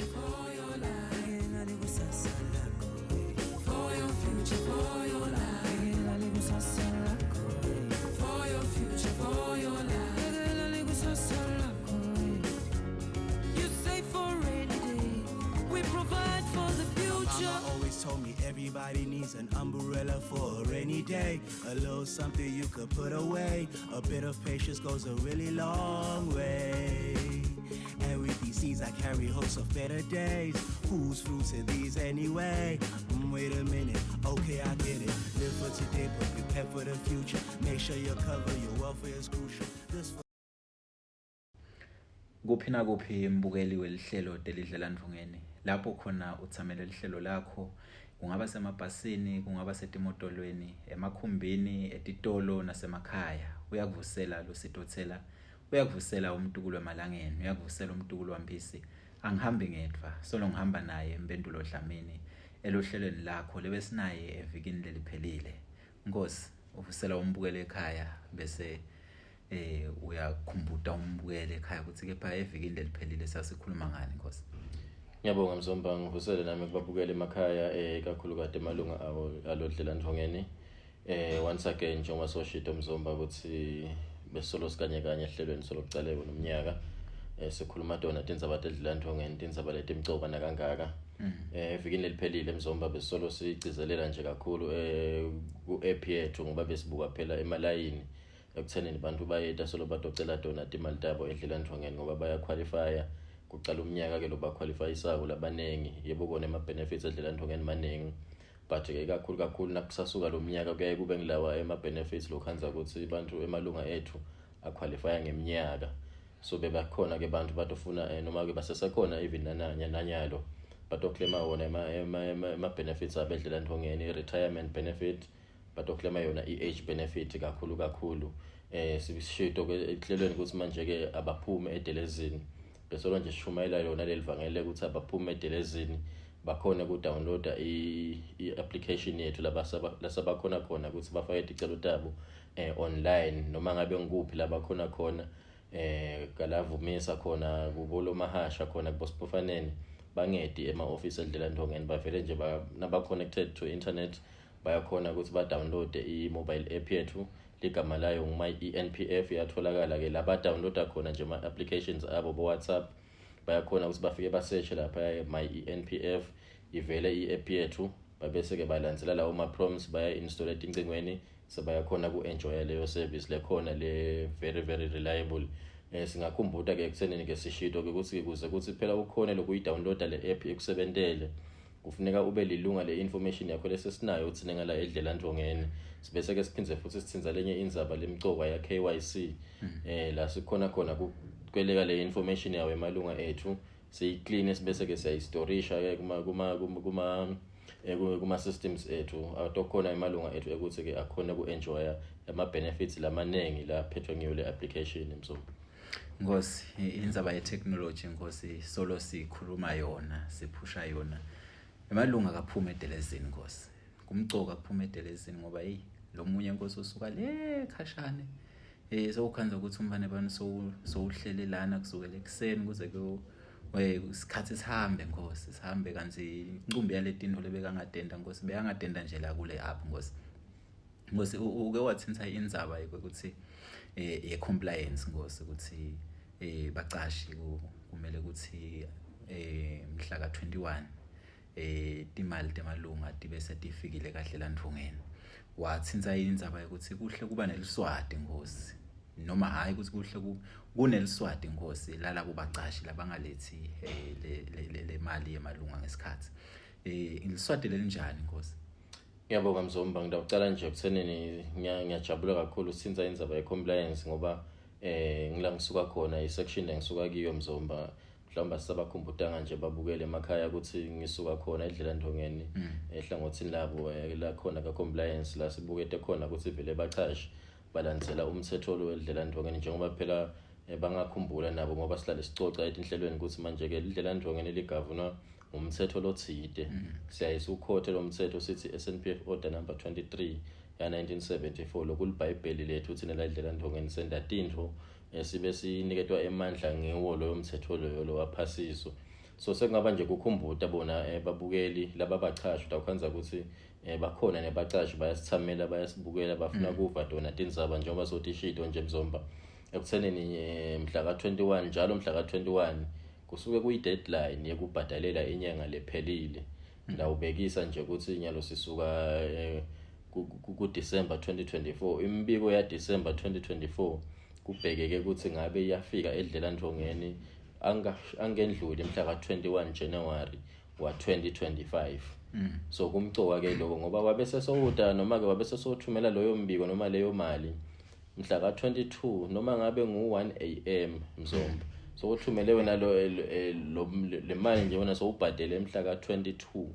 future, for your life. Bhekela likusasa lakho. For your future, for your life. Bhekela likusasa lakho. For your future, for your life. Bhekela likusasa lakho. You save for rainy day. We provide for the future. Mama always told me everybody needs an umbrella for a rainy day. A little something you could put away. A bit of patience goes a really long way. And with these seeds, I carry hopes of better days. Whose fruits are these anyway? Wait a minute, okay, I get it. Live for today, but prepare for the future. Make sure you cover your welfare is crucial. This Kuphi nakuphi mbukeli welihlelo Delidlela Ndvungeni, lapho khona uthamele lihlelo lakho, kungaba semabhasini, kungaba setimotolweni, emakhumbini, etitolo nasemakhaya. Uyakuvusela Lusitothela, uyakuvusela umtukulu emalangeni, uyakuvusela umtukulu waMphisi. Angihambi ngedvwa, solo ngihamba naye Mpendulo Dlamini eluhlelweni lakho lebesinaye evikini leliphelile. Nkosi, uvusela umbukele ekhaya bese uyakhumbuta umbukele ekhaya ukuthi kepha evikini leliphelile sasikhuluma ngani, Nkosi? Ngiyabonga Mzomba, ngivusele nami kubabukela emakhaya, kakhulukati emalunga awo alodlela Ndvongeni. Once again, njengoba soshito Mzomba ukuthi besolo sikanye kanye ehlelweni solokucaleko nomnyaka, sikhuluma tona tindzaba tedlela Ndvongeni, tindzaba letimcoka nakangaka. Evikini leliphelile Mzomba besolo sigcizelela nje kakhulu ku app yethu, ngoba besibuka phela emalayini ekuthenini bantu bayeta solo batocela tona timali tabo edlela Ndvongeni, ngoba bayaqualifya kucala umnyaka ke lo baqualifyisako labanengi. Yebo kona ema-benefits edlela Ndvongeni maningi, but ke kakhulu kakhulu nakusasuka lo mnyaka kuyaye kube ngilawa ema-benefits lokhanza ukuthi bantu emalunga ethu aqualifya ngeminyaka. So bebakhona ke bantu batofuna noma ke basesekhona even nananya nanyalo batoclaima wona ema-benefits abedlela Ndvongeni, i-retirement benefit, batoclaima yona i-age benefit kakhulu kakhulu. Sishito ke ehlelweni ukuthi manje ke abaphume edelezini, besolo nje sishumayela yona leli vangele ukuthi abaphume edelezini, bakhona ku-downloada i-application yethu lasabakhona khona ukuthi bafake ticelo tabo online noma ngabe ngikuphi labakhona khona, kalavumisa khona, kubolo mahasha khona, kubosiphofaneni, bangedi ema-office edlela Ndvongeni, bavele nje naba-connected to internet bayakhona ukuthi ba-download i-mobile app yethu, ligama layo nguma i-NPF, iyatholakala ke la ba-downloada khona nje ama-applications abo bo-WhatsApp. Bayakhona ukuthi bafike basearch lapha my i-NPF, ivele i-app yethu, babese ke balandzela lawo ma-prompts, baya-install etincingweni, sebayakhona ku-enjoya leyo service lekhona le very very reliable. Singakhumbuta ke ekuthenini ke sishito ke ukuthi kuze kuthi phela ukhone lokuyi-downloada le app ekusebentele, kufuneka ube lilunga le information yakho lesesinayo uthine ngala edlela Ndvongeni. Sibese ke siphindze futhi sithinza lenye indzaba lemcoka ya KYC, la sikhona khona kukweleka le information yawo emalunga ethu, siyiclean, sibese ke siyayistorisha ke kuma systems ethu, atokhona emalunga ethu ekuthi ke akhona ku-enjoya ama benefits lamanengi la phethwe ngiyo le application, Mzomba. Nkosi, indzaba ye-technology, Nkosi, solo sikhuluma yona, siphusha yona. Emalunga akaphuma edelezini, Nkosi. Kumcoka kuphuma edelezini ngoba hey, lo munye, Nkosi, usuka le khashane. Sewukhanza ukuthi umbane bani sowuhlele lana kusukela ekuseni kuze kuyo we isikhathi sihambe, Nkosi, sihambe kanti incumbi yaletinto lebekangadenda, Nkosi, bekangadenda nje la kule app, Nkosi. Nkosi, uke wathinta indzaba ukuthi ye compliance, Nkosi, ukuthi bacashi kumele ukuthi mhla ka 21 timali temalunga tibe setifikile kahle landvungeni. Wathinta indzaba yokuthi kuhle kuba neliswati, Nkosi, noma hayi ukuthi kuhle kuneliswati, Nkosi, lalabo bacashi labangalethi le mali yemalunga ngesikhathi. Iliswati lelinjani, Nkosi? Ngiyabonga Mzomba, ngidawucala nje ekuthenini ngiyajabula kakhulu sinza indzaba ye-compliance, ngoba ngila ngisuka khona, i-section engisuka kiyo Mzomba, mhlawumbe asisabakhumbutanga nje babukele emakhaya ukuthi ngisuka khona edlela Ndvongeni ehlangothini labo la khona ka-compliance, la sibukete khona ukuthi vele bachashi balandzela umthetho lo wedlela Ndvongeni, njengoba phela bangakhumbula nabo ngoba sihlale sicoca etinhlelweni ukuthi manje-ke lidlela Ndvongeni ligavunwa ngumthetho lothide. Siyaye siwukhothe lo mthetho, sithi SNPF Order number 23 ya 1974, lokulibhayibheli lethu thina la idlela Ndvongeni, senda tintfo sibe siniketwa emandla ngiwo loyo mthetho loyo lowaphasiswa. So sekungaba nje kukhumbuta bona babukeli laba bachashi, utawukhandza ukuthi bakhona nebacashi bayasithamela, bayasibukela, bafuna kuva tona tindzaba njengoba sotishito nje Mzomba ekuthenini mhla ka-21, njalo mhla ka-21 kusuke kuyi-deadline yekubhadalela inyanga lephelile. Ndawubekisa nje ukuthi nyalo sisuka ku-December 2024, imibiko ya-December 2024 kubhekeke ukuthi ngabe iyafika edlelantfongeni angendluli mhla ka-21 January wa-2025. So kumcoka ke lokho ngoba wabe sesowuda noma ke wabe sesowuthumela loyo mbiko noma leyo mali mhla ka-22 noma ngabe ngu-1 am Mzomba, so uthumele wena lo le mali nje wena sowubhadele mhla ka-22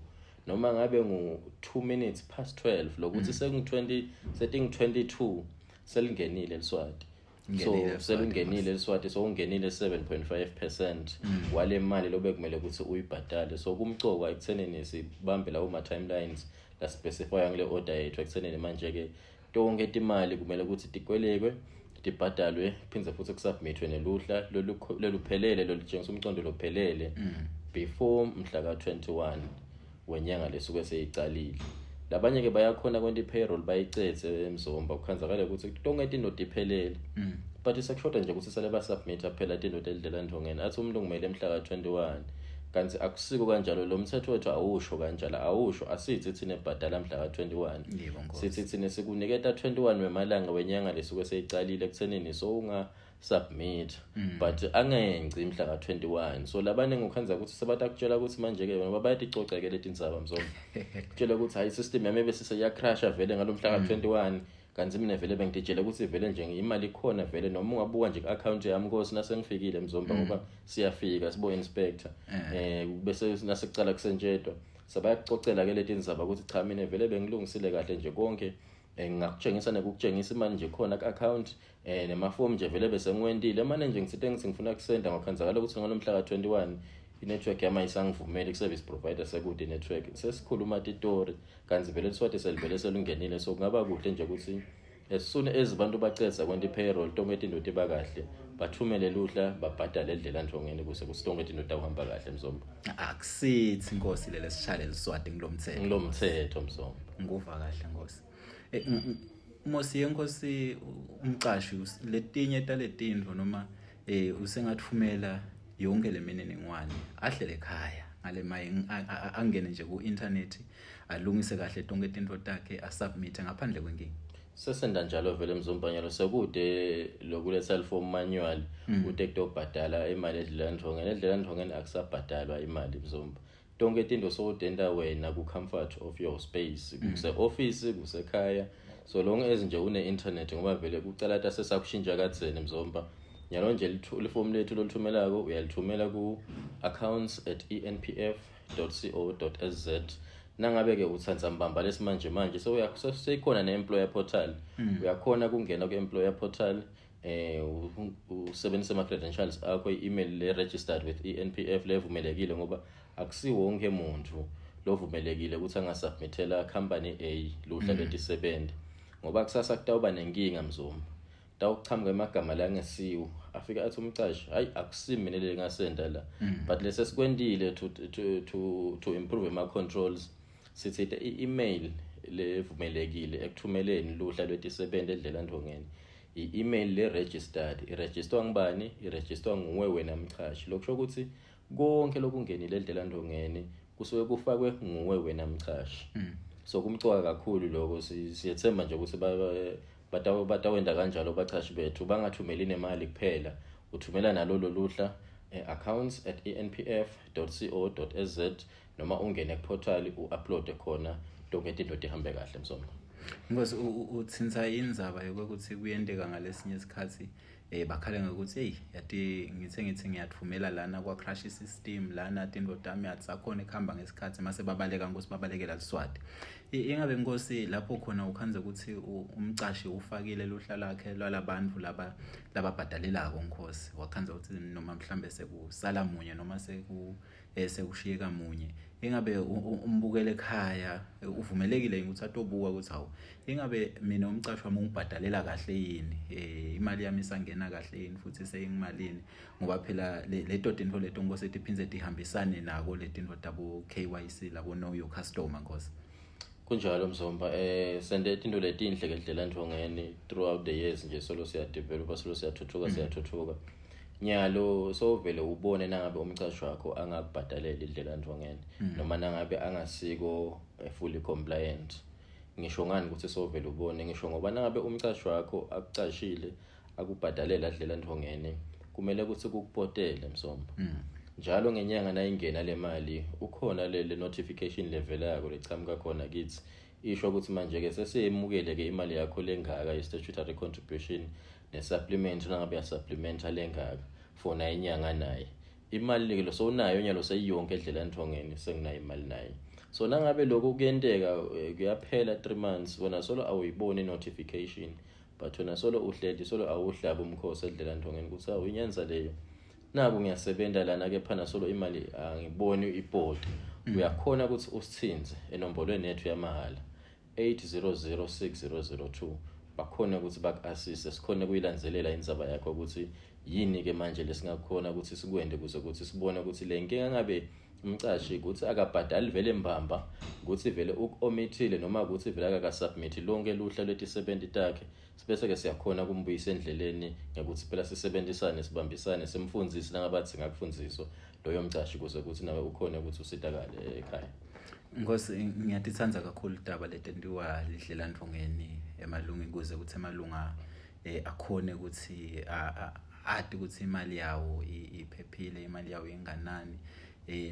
noma ngabe ngu-2 minutes past 12, lokuthi sekungu-20 setingu-22, selingenile liswati. So Ungenile Liswati, selungenile liswati, so ungenile 7.5% wale mali lobe kumele ukuthi uyibhadale. So kumcoka ekuthenini sibambe lawo ma-timelines la-specify ngale order yethu ekuthenini manje-ke tonke timali kumele ukuthi tikwelekwe, tibhadalwe, phindze futhi kusubmithwe neluhla loluphelele lolutshengisa umcondo lophelele before mhla ka-21 wenyanga lesuke seyicalile. Labanye-ke bayakhona kwenta i-payroll bayicethe eMzomba, kukhanzakale ukuthi tonke tinto tiphelele, but sekushoda nje ukuthi sale basubmitha phela tinto telidlela-ntfongeni, athi umuntu kumele mhla ka-21, kanti akusiko kanjalo. Lo mthetho wethu awusho kanjalo, awusho asithi thina ebhadala mhla ka-21. Yebo Nkosi. Sithi thina sikuniketa 21 wemalanga wenyanga lesuke seyicalile ekuthenini so unga-submit, but angenci mhla ka-21. So labaningi ukhandza ukuthi sebatakutshela ukuthi manje-ke ngoba bayaticoca-ke leti ndzaba Mzomba, kutshela ukuthi hayi, system yami bese seyacrasha vele ngalo mhla ka-21, kanti mina vele bengititshele ukuthi vele nje imali ikhona vele, noma ungabuka nje ku-account yami Nkosi nasengifikile Mzomba, ngoba siyafika sibo inspector bese nasekucala kusentshetwa sabayakucocela ke leti ndzaba ukuthi cha, mina vele bengilungisile kahle nje konke, ngingakutshengisa nekukutshengisa imali nje khona ku-account, nemafomu nje vele bese ngiwentile, mane nje ngitsite ngithi ngifuna kusenda, ngakhanzakala ukuthi ngalo mhla ka-21 i-network yami ayisangivumeli ku-service provider, sekude i-network, sesikhuluma titori, kanti vele liswati selivele selungenile. So kungaba kuhle nje ukuthi as soon as abantu bacedza kwenta i-payroll, tonke tinto tiba kahle, bathumele luhla, babhadale edlela-ntfongeni kuze kuthi tonke tinto tawuhamba kahle Mzomba. Akusithi Nkosi lele sishale liswati ngilomthetho. Ngilomthetho Mzomba. Nguva kahle Nkosi. Mosi yenkosi, umcashi letinye taletintfo noma usengathumela yonke le mininingwane ahlele ekhaya ngale maye angene nje ku-internet, alungise kahle tonke tintfo takhe, asubmit ngaphandle kwenkinga. Sesenda njalo vele Mzombanyalo, sekude lokuletha lifomu manual ute kutobhadala imali edlela-ntfongeni. Edlela-ntfongeni akusabhadalwa imali Mzomba, tonke tinto sowutenta wena ku-comfort of your space, kuse-office, kusekhaya, so long as nje une-internet, ngoba vele kucalata sesakushintsha kadzeni Mzomba. Nyalo nje lifomu lethu lolithumelako uyalithumela ku-accounts at enpf co sz. Nangabe-ke utsandza mbamba lesimanje manje, seyikhona ne-employer portal, uyakhona kungena ku-employer portal, usebenzise ama-credentials akho, i-email le-registered with i-NPF levumelekile, ngoba akusiwo wonke muntu lovumelekile ukuthi angasubmithela company A luhla lwetisebenzi, ngoba kusasa kutawuba nenkinga Mzomba, tawuchamuka emagama la angesiwo, afike athi umcashi hayi, akusimi mina le ngasenda la. But lese sikwentile to improve ama controls, sithi i-email levumelekile ekuthumeleni luhla lwetisebenzi edlela-ntfongeni i-email le-registered. Iregisterwa ngubani? Iregisterwa nguwe wena mchashi. Lokusho ukuthi konke lokungenile edlela-ntfongeni kusuke kufakwe nguwe wena mchashi. So kumcoka kakhulu lokho. Siyethemba nje ukuthi batawenda kanjalo bachashi bethu, bangathumeli nemali kuphela, uthumela nalolo luhla, accounts at enpf co sz, noma ungene kuportal u-uploade khona, tonke tinto tihambe kahle Mzomba. Nkosi, utsintsa indzaba yokuthi kuyenteka ngalesinye isikhathi bakhale ngokuthi hey, yati ngithe ngiyathumela lana kwa crash system lana, tinto tami atsakhona ekuhamba ngesikhathi, mase babaleka Nkosi, babalekela liswati. Ingabe Nkosi lapho khona ukhandze ukuthi umcashi ufakile luhla lakhe lwalabantu laba lababhadalelako Nkosi, wakhandza ukuthi noma mhlambe sekusala munye noma sekushiyeka munye. Ingabe umbukele ekhaya uvumelekile yini ukuthi atobuka ukuthi hawu, ingabe mina umcasho wami ungibhadalela kahle yini, imali yami isangena kahle yini futhi seyingimalini? Ngoba phela leto tintfo leto, Nkosi, tiphindze tihambisane nako letinto tabo KYC, labo know your customer, Nkosi. Kunjalo, Mzomba. Sente tinto letinhle ke Dlelantfongeni throughout the years nje, solo siyadevelopa, solo siyathuthuka, siyathuthuka. Nyalo sowuvele ubone nangabe umcashi wakho angakubhadalela idlelantfongeni noma nangabe angasiko fully compliant. Ngisho ngani ukuthi sowuvele ubone? Ngisho ngoba nangabe umcashi wakho akucashile, akubhadalela dlelantfongeni, kumele ukuthi kukupotele, Mzomba, njalo ngenyanga nayingena le mali, ukhona le notification levelako lechamuka khona kithi, isho ukuthi manje-ke sesiyemukele ke imali yakho lengaka ye-statutory contribution ne-supplement, nangabe ya-supplementa lengaka for nayo inyanga. Naye imali-ke lo sowunayo nyalo seyiyonke edlelantfongeni, senginayo imali nayo. So nangabe lokho kuyenteka, kuyaphela 3 months, wena solo awuyiboni i-notification, but wena solo uhleli, solo awuhlabi umkhosi edlelantfongeni ukuthi awu, inyanza leyo, naku ngiyasebenza lana, kepha solo imali angiboni ipoti, uyakhona ukuthi usithinze enombolweni yethu yamahhala 8006002, bakhona ukuthi baku-assiste, sikhone kuyilandzelela indzaba yakho ukuthi yini-ke manje lesingakhona ukuthi sikwente kuze ukuthi sibone ukuthi le nkinga ngabe umcashi ukuthi akabhadali vele mbamba, ukuthi vele uku-omithile, noma ukuthi vele akakasubmithi lonke luhla lwetisebenti takhe, sibese-ke siyakhona kumbuyisa endleleni ngekuthi phela sisebenzisane, sibambisane, simfundzise nangabe adzinga kufundziswa loyo mcashi, kuze ukuthi nawe ukhone ukuthi usitakale ekhaya. Nkosi, ngiyatitsandza kakhulu taba letentiwa lidlelantfongeni emalunga, ukuze ukuthi emalunga akhone ukuthi ati ukuthi imali yawo iphephile, imali yawo inganani,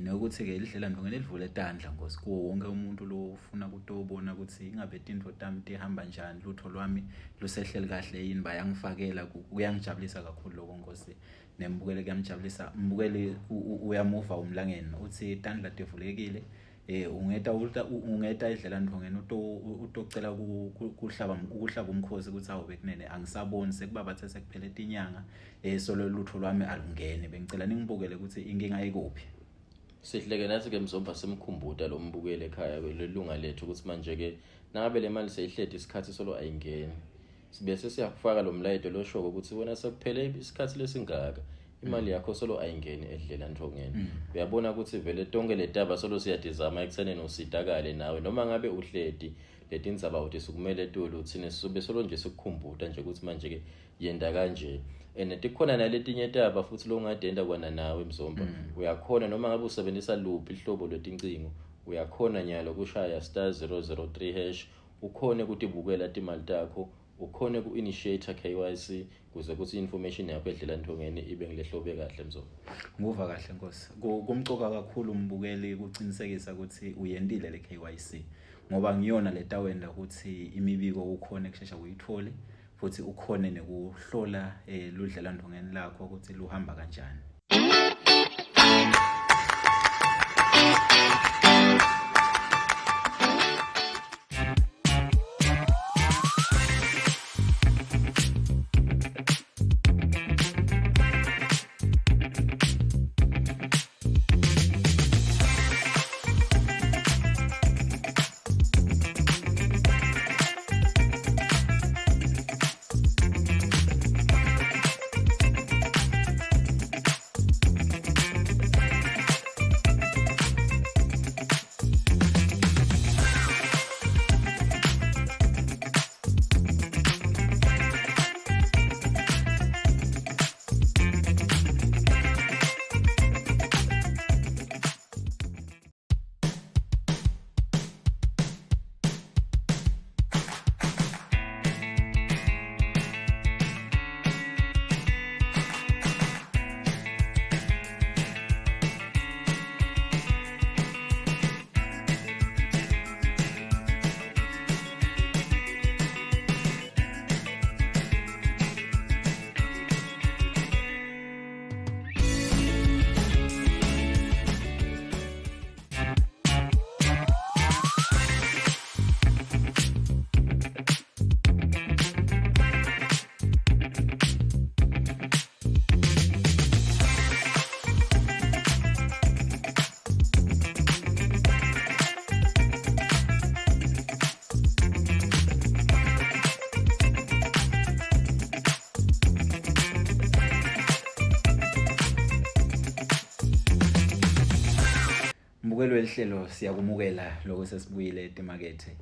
nokuthi ke lidlelantfongeni livule tandla, Nkosi, kuwo wonke umuntu lo ufuna kutobona ukuthi ingabe tintfo tami tihamba njani, lutho lwami lusehleli kahle yini, bayangifakela. Kuyangijabulisa kakhulu lokho, Nkosi, nembukeli kuyamjabulisa. Mbukeli, uyamuva umlangeni uthi tandla tivulekile. Ungeta idlelantfongeni utocela kuhlaba umkhosi ukuthi awu, bekunene angisaboni, sekuba bathe sekuphele tinyanga solo lutho lwami alungene, bengicela ningibukele ukuthi inkinga ikuphi. Sihleke nathi-ke, Mzomba, simkhumbuta lo mbukeli ekhaya, lelunga lethu, ukuthi manje-ke nangabe le mali seyihleti isikhathi solo ayingeni, sibese siyakufaka lo mlayeto loshoko ukuthi wena sekuphele isikhathi lesingaka imali yakho solo ayingeni edlelantfongeni. Uyabona ukuthi vele tonke letaba solo siyatizama ekuthenini usitakale nawe, noma ngabe uhleti letindzaba uthi sikumele tulu, thine sibe solo nje sikukhumbuta nje ukuthi manje-ke yenda kanje. And tikhona naletinye taba futhi longadenda kwana nawe, Mzomba. Uyakhona, noma ngabe usebenzisa luphi ihlobo lwetincingo, uyakhona nyalo kushaya *003#, ukhone kutibukela timali takho, ukhone ku-initiate KYC kuze kuthi i-information yakho edlelantfongeni ibe ngilehlobe kahle, Mzomba. Nguva kahle, Nkosi. Kumcoka kakhulu, umbukeli, kucinisekisa ukuthi uyentile le KYC, ngoba ngiyona letawenda ukuthi imibiko ukhone kushesha uyithole futhi ukhone nekuhlola ludlelantfongeni lakho ukuthi luhamba kanjani. Mbukeli welihlelo, siyakumukela lokho sesibuyile etimakethe.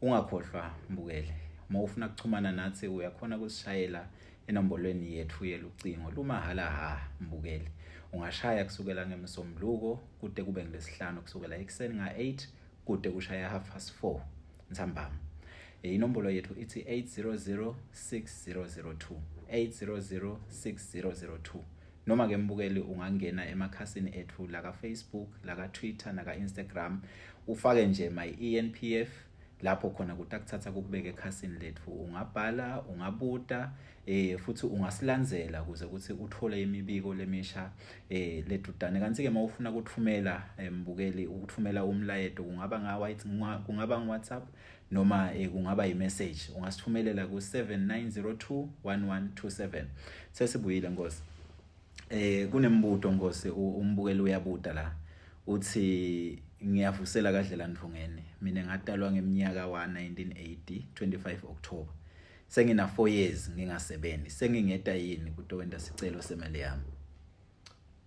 Ungakhohlwa mbukeli, uma ufuna ukuxhumana nathi uyakhona ukusishayela enombolweni yethu yelucingo lumahhala ha mbukeli. Ungashaya kusukela ngemsombuluko kude kube ngilesihlanu, kusukela ekuseni nga-8 kude kushaya 4:30 ntsambama. Inombolo yethu ithi 800 6002, 800 6002. Noma ke mbukeli, ungangena emakhasini ethu la ka Facebook, la ka Twitter naka Instagram, ufake nje my ENPF lapho khona kutakuthatha kukubeka ekhasini lethu. Ungabhala, ungabuta, futhi ungasilandzela ukuze ukuthi uthole imibiko lemisha ledudane. Kanti ke mawufuna ukuthumela, mbukeli, ukuthumela umlayeto, kungaba nga kungaba WhatsApp noma kungaba i-message, ungasithumelela ku 7902 1127. Sesibuyile Nkosi. Kunembuto Nkosi, umbukeli uyabuta la, uthi ngiyavusela kadlela Ndvungeni, mina ngatalwa ngeminyaka wa 1980 25 October, sengina 4 years ngingasebenzi, sengingeta yini kutowenta sicelo semali yami?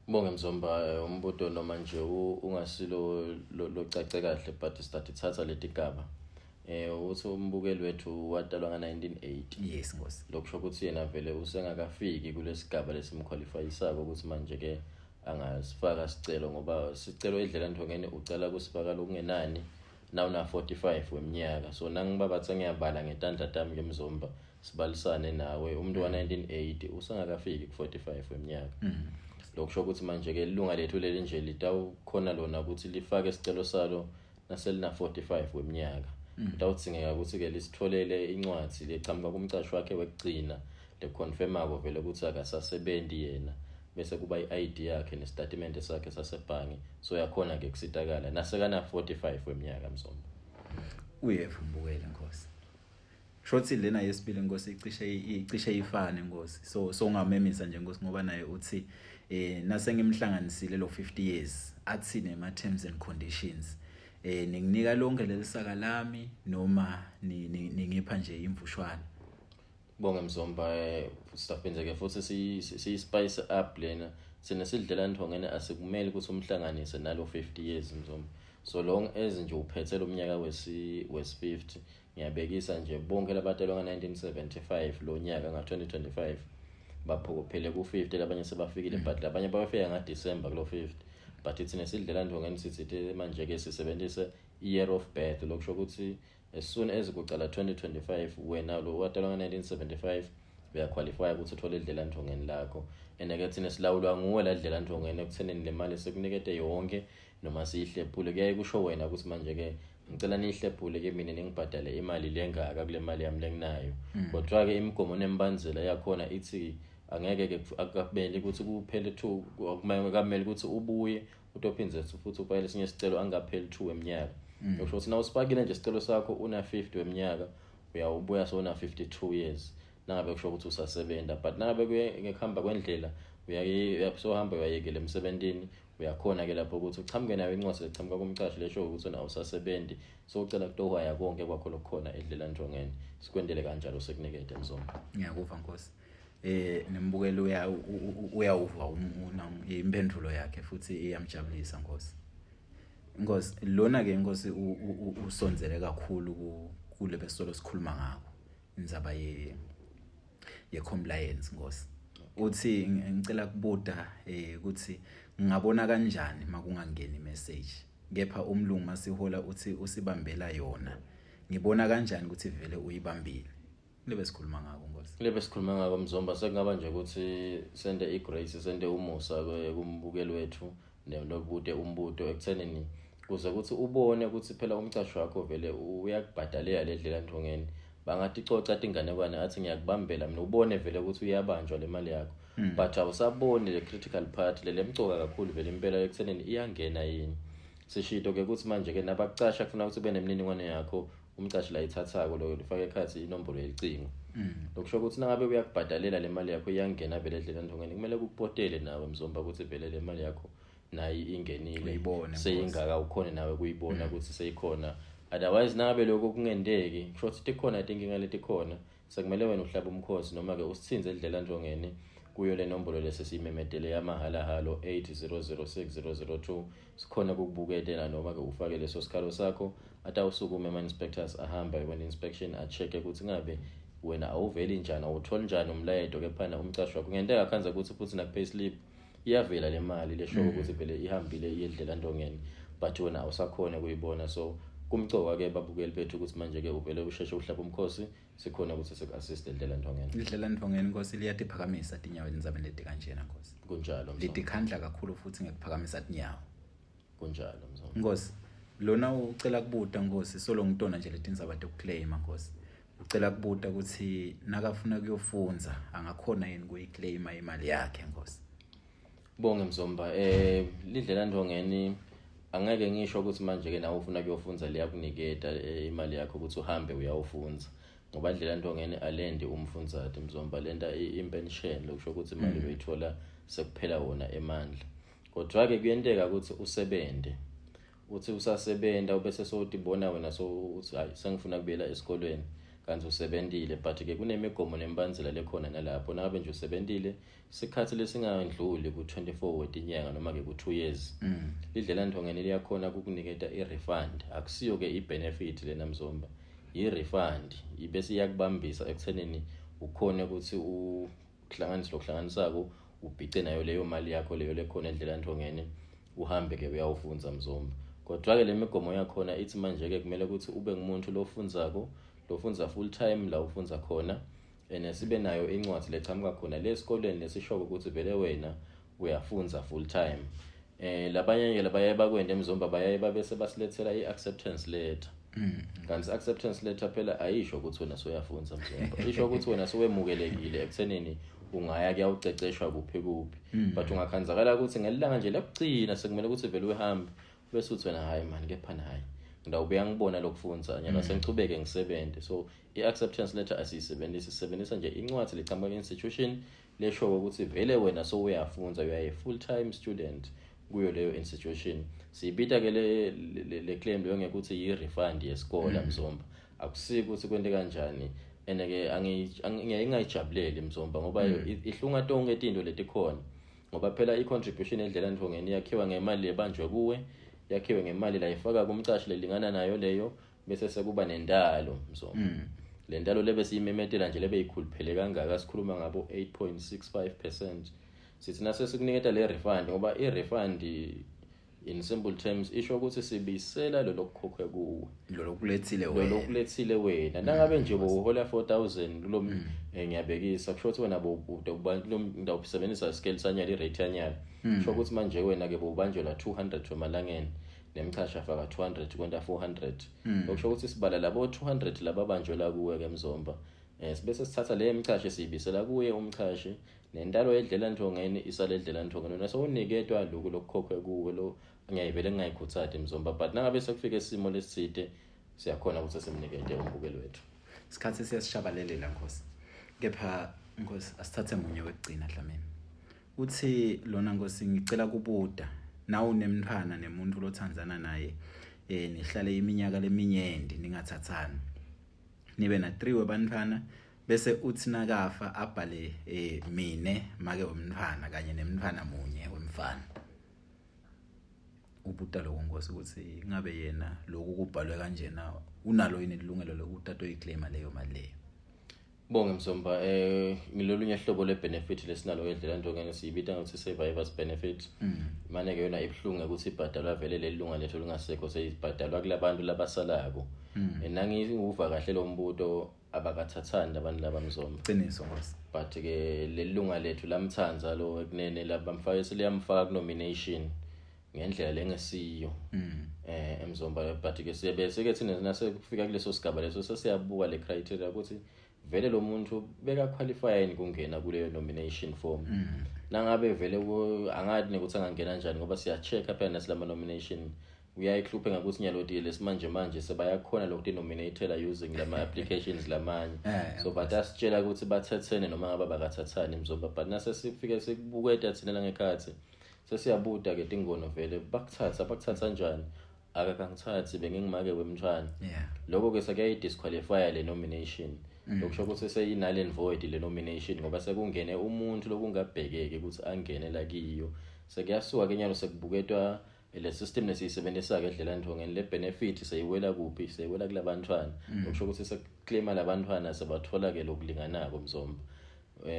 Bonge Mzomba, umbuto noma nje ungasilo locace kahle, but sitatithatha letigaba. Uthi umbukeli wethu watalwa nga-1980. Yes Nkosi. Lokusho ukuthi yena vele usengakafiki kulesigaba lesimqualifyisako ukuthi manje ke angasifaka sicelo, ngoba sicelo edlela ntfongeni ucala kusifaka lokungenani nawuna 45 weminyaka. So nangibaba sengiyabala ngetandla tami ke Mzomba, sibalisane nawe, umuntu wa 1980 usengakafiki ku 45 weminyaka. Lokusho ukuthi manje ke ilunga lethu leli nje litawukhona lona ukuthi lifake isicelo salo naselina 45 weminyaka. Kutawudzingeka ukuthi ke lisitholele incwadi lechamuka kumcashi wakhe wekugcina leconfirmako vele ukuthi akasasebenzi yena, bese kuba i-ID yakhe nesitatimende sakhe sasebhange. So yakhona ke kusitakala nasekana 45 weminyaka, Mzomba. Uyeva umbukeli Nkosi. Shothi lena yesibili Nkosi icishe ifane Nkosi. So ungamemisa nje Nkosi, ngoba naye uthi nasengimhlanganisile lo 50 years, athi nema terms and conditions, ninginika lonke lelisaka lami noma ningipha nje imvushwana? Bonge Mzomba, siphindze ke futhi siyi spice up lena. Sine sidlela ntfongene asikumele ukuthi umhlanganise nalo 50 years, Mzomba, so long as nje uphethe lo mnyaka wesi 50. Ngiyabekisa nje, bonke labatalwa nga-1975 lo nyaka nga-2025 baphokophele ku-50, labanye sebafikile, but labanye bayofika nga-December kulo 50. But thina sidlela ntfongeni sithi manje-ke sisebenzise i-year of birth, lokusho ukuthi as soon as kucala 2025, wena lo watalwa nga-1975 uyaqualifya ukuthi uthole idlela ntfongeni lakho. And-ke thina silawulwa nguwe la dlela ntfongeni ekuthenini le mali sekunikete yonke noma siyihlephule. Kuyaye kusho wena ukuthi manje-ke ngicela niyihlephule ke mina, ningibhadale imali lengaka kule mali yami lenginayo. Kodwa-ke imigomo nemibandzela yakhona ithi angeke-ke akumele ukuthi kuphele two, akumele ukuthi ubuye utophindze futhi ufakele esinye isicelo angapheli 2 weminyaka. Okusho ukuthi nawusifakile nje isicelo sakho una 50 weminyaka, uyawubuya sowuna 52 years nangabe kusho ukuthi usasebenza. But nangabe ngekuhamba kwendlela uyasohamba uyayekela emsebentini, uyakhona ke lapho ukuthi uchamuke nayo incwadi lechamuka kumcashi lesho ukuthi wena awusasebenzi, so ucela kutohwaya konke kwakho lokukhona edlela njongeni, sikwendele kanjalo sekunikete, Mzomba. Ngiyakuva Nkosi. Nembukeli uya uyawuva impendulo yakhe futhi iyamjabulisa Nkosi. Nkosi, lona ke Nkosi usondzele kakhulu kule besolo sikhuluma ngako, indzaba ye compliance Nkosi. Uthi ngicela kubuta ukuthi ngingabona kanjani makungangeni message, kepha umlungu masihola uthi usibambela yona, ngibona kanjani ukuthi vele uyibambile? Lebe sikhuluma ngako Nkosi. Lebe sikhuluma ngako Mzomba, sekungaba nje ukuthi sende igrace, sende umusa kumbukeli wethu nobude umbuto ekuthenini kuze ukuthi ubone ukuthi phela umcasho wakho vele uyakubhadalela le dlela ntfongeni. Bangathi coca tinganekwane athi ngiyakubambela mina, ubone vele ukuthi uyabanjwa le mali yakho, but awusaboni le critical part le lemcoka kakhulu vele impela ekuthenini iyangena yini. Sishito ke ukuthi manje ke nabakucasha kufuna ukuthi ube nemininingwane yakho umcashi la ithathako loyo lifake ekhathi inombolo yelicingo. Lokusho ukuthi nangabe uyakubhadalela le mali yakho iyangena vele edleleni ntfongeni, kumele kukupotele nawe Mzomba ukuthi vele le mali yakho nayi ingenile. Uyibone, seyingaka, ukhone nawe kuyibona ukuthi seyikhona. Otherwise nangabe lokho kungenteki, kusho ukuthi tikhona tinkinga letikhona, sekumele wena uhlabe umkhosi noma-ke usithinze edlela njongeni. Kuyo le nombolo lesesiyimemetele yamahalahalo 8006002, sikhona kukubuketela noma ke ufake leso sikhalo sakho. Atawusukuma ema-inspectors, ahamba ayobona inspection, a-check-e ukuthi ngabe wena awuveli njani, awutholi njani umlayeto. Kephana umcashi wakho kungenteka khanza ukuthi futhi naku-payslip iyavela le mali lesho ukuthi vele ihambile iyedlela ntongeni, but wena awusakhona kuyibona. So kumcoka-ke, babukeli bethu, ukuthi manje-ke uvele usheshe uhlaba umkhosi, sikhona ukuthi siku-assist endlela ntongeni. Lidlela ntongeni, Nkosi, liyatiphakamisa tinyawo etindzabeni leti kanjena, Nkosi. Kunjalo, Mzomba. Litikhandla kakhulu futhi ngekuphakamisa tinyawo. Kunjalo, Mzomba. Nkosi, lona ucela kubuta, Nkosi, solo ngitona nje letindzaba tekuclaima. Nkosi, ucela kubuta ukuthi nakafuna kuyofunza angakhona yini kuyiclaima imali yakhe, Nkosi? Bonge, Mzomba. Lidlela ntongeni angeke ngisho ukuthi manje ke nawe ufuna kuyofunza liyakuniketa imali yakho ukuthi uhambe uyawufunza, ngoba indlela ntongeni alendi umfundzate, Mzomba, lenta impension, lokusho ukuthi imali uyithola sekuphela wona emandla. Kodwa ke kuyenteka ukuthi usebente, uthi usasebenta ubese sowutibona wena so uthi, "Hayi, sengifuna kubuyela esikolweni," kanti usebentile. But ke kunemigomo nemibandzela lekhona nalapho. Nangabe nje usebentile sikhathi lesingandluli ku-24 wetinyanga noma ke ku-2 years, lidlela ntongeni liyakhona kukuniketa i-refund. Akusiyo ke i-benefit lena, Mzomba, i-refund, ibese iyakubambisa ekuthenini ukhone ukuthi uhlanganise lokuhlanganisako, ubhice nayo leyo mali yakho leyo lekhona endlela ntongeni, uhambe ke uyawufunza, Mzomba. Kodwa-ke le migomo yakhona ithi manje-ke kumele ukuthi ube ngumuntu lofunzako, lofunza full time la ufunza khona, and sibe nayo incwadi lechamuka khona le esikolweni lesishoko ukuthi vele wena uyafunza full time. Labanye ke labaye bakwenda, eMzomba, bayaye babese basilethela i-acceptance letter, kanti i-acceptance letter phela ayisho ukuthi wena soyafunza, Mzomba, isho ukuthi wena sowemukelekile ekuthenini ungaya kuyawuceceshwa kuphi kuphi. But ungakhanzakala ukuthi ngelilanga nje lekugcina sekumele ukuthi vele uhambe, bese uthi wena, "Hayi mani, kepha hayi, ngidawubuya ngibona lokufunza nyana, sengichubeke ngisebenze." So i-acceptance letter asiyisebenzisi, sisebenzisa nje incwadi lechamuka ku-institution lesho ukuthi vele wena sowuyafunza, you are a full time student kuyo leyo institution. Siyibita ke le claim leyo ngekuthi yi-refund yesikole, Mzomba. Akusiko ukuthi kwente kanjani, and ke ngiyaye ngingayijabuleli, Mzomba, ngoba ihlunga tonke tinto letikhona, ngoba phela i-contribution endlela ntongeni yakhiwa ngemali lebanjwe kuwe, yakhiwe ngemali la ifaka kumcashi lelingana nayo leyo, bese sekuba nentalo, Mzomba. Le ntalo lebe siyimemetela nje lebe ikhuluphele kangaka, sikhuluma ngabo 8.65%. Sithi nase sikuniketa le refund, ngoba i-refund in simple terms isho ukuthi sibisela lo lokukhokhwe kuwe. Lo lokulethile lo wena. Lokulethile wena. Nangabe nje bowuhola 4000 kulo, ngiyabekisa, kusho ukuthi wena kulo ngidawusebenzisa scale sanyala, i-rate yanyala, kusho ukuthi manje wena ke bowubanjelwa 200 emalangeni, nemchasha afaka 200, kwenta 400. Okusho ukuthi sibala labo 200 lababanjelwa kuwe ke, Mzomba, sibese sithatha le mchashi siyibisela kuye umchashi, nentalo yedlela ntongeni isale edlela ntongeni, wena sowuniketwa lokhu lokukhokhwe kuwe. Lo ngiyayivele ngingayikhuthathi, Mzomba, but nangabe sekufika isimo lesithide siyakhona ukuthi simnikete umbukeli wethu. Isikhathi siyasishabalelela, Nkosi, kepha Nkosi asithathe munye wekugcina. Dlamini uthi lona, "Nkosi, ngicela kubuta, nawu unemntfwana nemuntu lothandzana naye, nihlale iminyaka leminyenti ningathathani, nibe na 3 webantfwana, bese uthi nakafa abhale mine make wemntfwana kanye nemntfwana munye wemfana." Ubuta lokho, Nkosi, ukuthi ngabe yena lokhu kubhalwe kanjena unalo yini ilungelo lokuthi atoyiclaima leyo mali leyo? Bonge, Mzomba. Ngilolunye hlobo le-benefit lesinalo endlela ntongeni, siyibita ngokuthi survivors benefit. Mane ke yona ibuhlungu ukuthi ibhadalwa vele leli lunga lethu lingasekho, seyibhadalwa kulabantu labasalako. Nangiwuva kahle lo mbuto, abakathathani labantu laba, Mzomba. Qiniso, Nkosi. But ke leli lunga lethu lamthanza lo ekunene labamfaka, seliyamfaka ku-nomination ngendlela lengesiyo, emzomba. But ke siyabe seke thina nasekufika kuleso sigaba leso sesiyabuka le criteria ukuthi vele lo muntu beka qualify yini kungena kuleyo nomination form. Nangabe vele angathi nekuthi angangena kanjani, ngoba siya-check phela nasilama nomination, uyayihluphe ngakuthi nyaloti lesimanje manje sebayakhona lokuthi nominatela using lama applications lamanye. So but asitshela ukuthi bathethene noma ngabe bakathathani, Mzomba, but nase sifike sikubuketa thina la ngekhathi sesiyabuda ke tingono, vele bakuthatha, bakuthatha kanjani? Akakangithathi, bengingimake wemntwana. Lokho ke sekuyayi-disqualifya le nomination. Lokusho ukuthi seyi-null and void le nomination, ngoba sekungene umuntu lokungabhekeki ukuthi angene la kiyo. Sekuyasuka ke nyalo, sekubuketwa le system lesiyisebenzisa-ke edlelandvongeni, le benefit seyiwela kuphi? Seyiwela kulabantwana. Lokusho ukuthi sekuclaima labantwana, sebathola-ke lokulinganako, Mzomba.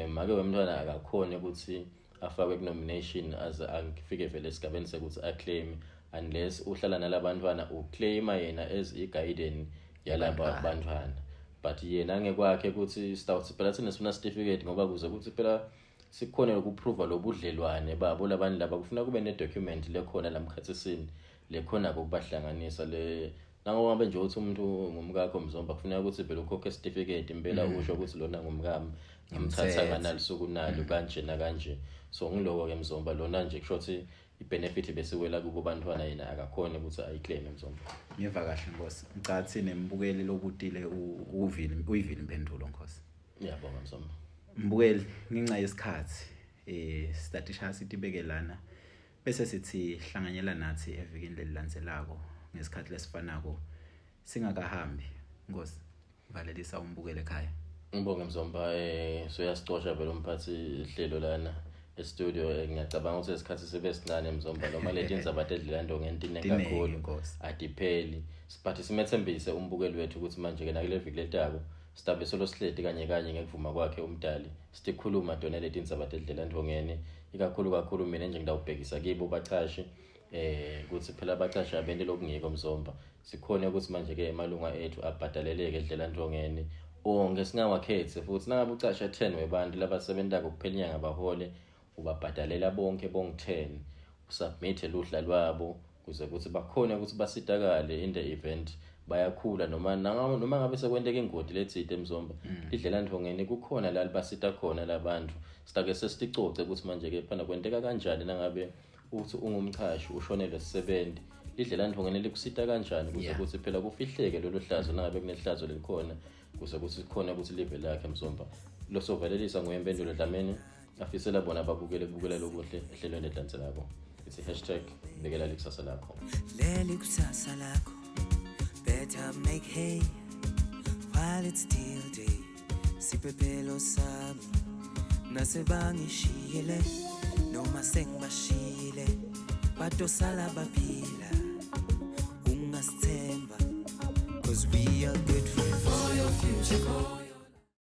Make wemntwana akakhoni ukuthi afakwe ku-nomination aze afike vele esigabeni sekuthi aclaim, unless uhlala nalabantwana, uclaima yena as i-guardian yalaba bantwana, but yena ngekwakhe ukuthi sitawuthi phela thina sifuna certificate, ngoba kuze ukuthi phela sikhone ukuprova lobudlelwane babo labantu laba, kufuna kube ne-document lekhona lamkhathisini lekhona kokubahlanganisa le. Nangoba nje uthi umuntu ngumkakho, Mzomba, kufuneka ukuthi vele ukhokhe certificate impela, usho ukuthi lona ngumkami, ngimthatha Ngimthethe. nganalosuku nalo kanje nakanje. So ngiloko-ke, Mzomba, lona nje kusho ukuthi i-benefit besiwela kubo bantwana, yena akakhoni ukuthi ayiclaime, Mzomba. Ngiva kahle, Nkosi. Ngicathi nembukeli lobutile uvile, uyivile impendulo, Nkosi. Ngiyabonga, Mzomba. Mbukeli, ngenxa yesikhathi sistatisha sitibeke lana, bese sithi hlanganyela nathi evikini lelilandzelako ngesikhathi lesifanako. Singakahambi, Nkosi, valelisa umbukele ekhaya. Ngibonge, Mzomba. Soyasicosha vele umphathi ihlelo lana e-studio. Ngiyacabanga ukuthi isikhathi sibe sincane, Mzomba, noma leti indzaba tedlela ngentine Tinengi, kakhulu. Nkosi. Adipheli, but simethembise umbukeli wethu ukuthi manje ke nakule viki letako sitabe solo sihleti kanye kanye ngekuvuma kwakhe umdali, sitikhuluma tona leti indzaba tedlela ndvongeni, ikakhulu kakhulu mina nje ngidawubhekisa kibo bachashi, ukuthi phela abacashi abente lokungiko, Mzomba. Sikhone ukuthi manje ke emalunga ethu abhadaleleke edlela ndvongeni onke, singawakhethi futhi. Nangabe ucasha 10 webantu labasebentako kuphela inyanga, bahole, ubabhadalela bonke bongu-10, usubmit luhla lwabo kuze kuthi bakhone ukuthi basitakale in the event bayakhula, noma noma ngabe sekwenteka ingoti letsite, Mzomba. Idlela ndvongeni kukhona la libasita khona labantu. Sitake sesiticoce ukuthi manje-ke phana kwenteka kanjani nangabe uthi ungumchashi ushonelwe sisebenzi, lidlela ndvongeni likusita kanjani kuze ukuthi phela kufihleke lolo hlazo nangabe kunehlazo lelikhona, kuze kuthi khona ukuthi live lakhe, Mzomba. Losovalelisa nguye Mpendulo Dlamini, afisela bona babukele kubukela lokuhle ehlelweni lelilandzelako. Ithi #BekelaLikusasa lakho. Leli kusasa lakho, better make hay while it's still day. Siphephelo sami nasebangishiyile noma sengibashiyile, batosala baphila, ungasithemba, 'cause we are good friends. For your future, for